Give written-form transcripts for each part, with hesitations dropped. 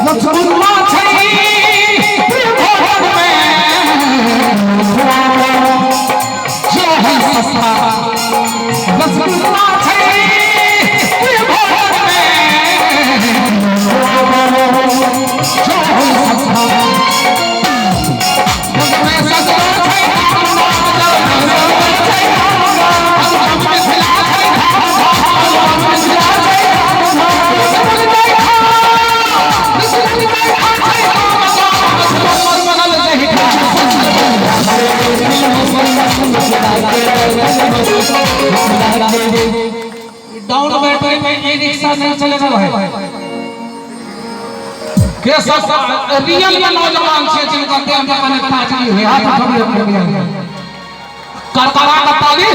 रसगुल्ला छै भोजन में जो है सस्ता रसगुल्ला छै भोजन में जो है सस्ता डाउन बैटरी में ई रिक्शा नहीं चलेगा भाई। के सब रियल में नौजवान छे जिनका देह में कने ताजगी हुई, हाथ उठाबियो अपने करकरा का ताली।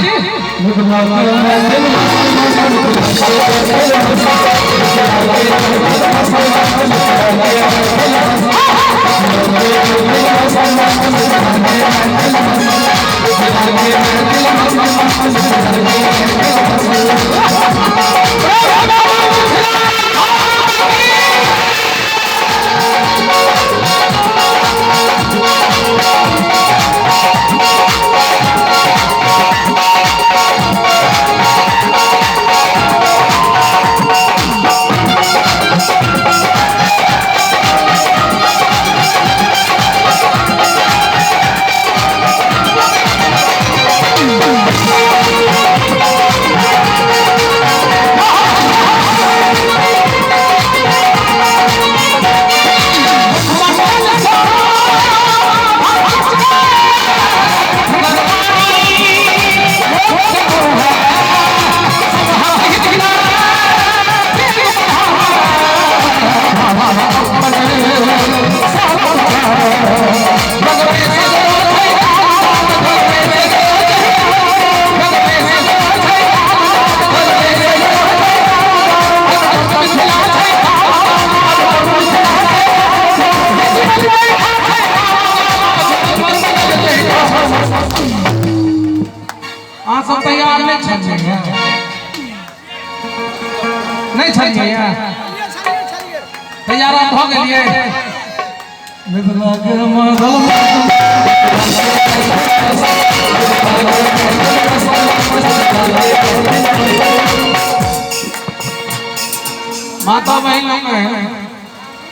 अहाँ सब तैयार नहीं छलियै नहीं छलियै तैयार आब भऽ गेलियै। माता बहिन लोग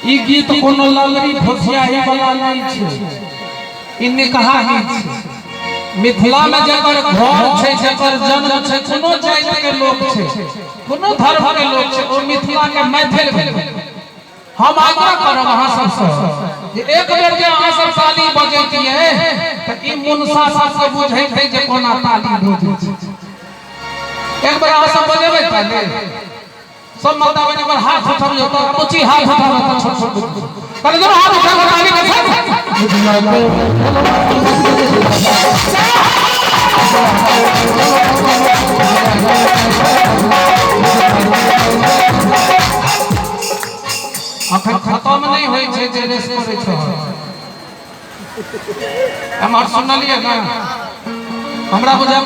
ई गीत कोनो ललरी फुसियाही वाला नहीं छै, ई निकहा ही छै। मिथिला में जकर घर छै, जकर जन्म छै, कोनो जाति के लोक छै, कोनो धर्म के लोक छै, ओ मिथिला के मैथिल भेल। हम आग्रह करब अहाँ सबसँ जे एक बेर जे अहाँ सब ताली बजैतियै तऽ ई मुनसा सबके बुझैतै जे कोना ताली बजै छै। एक बेर अहाँ सब बजेबै ताली, सब माता बहिन एक बार हाथ उठाबियौ तऽ बुच्ची हाथ उठाबऽ तऽ छोट छोट बुच्ची कहले जरा हाथ उठा कऽ ताली बजाउ। अखन होइ छै जे रेस करै छै। हमर सुनलियै ने, हमरा बुझा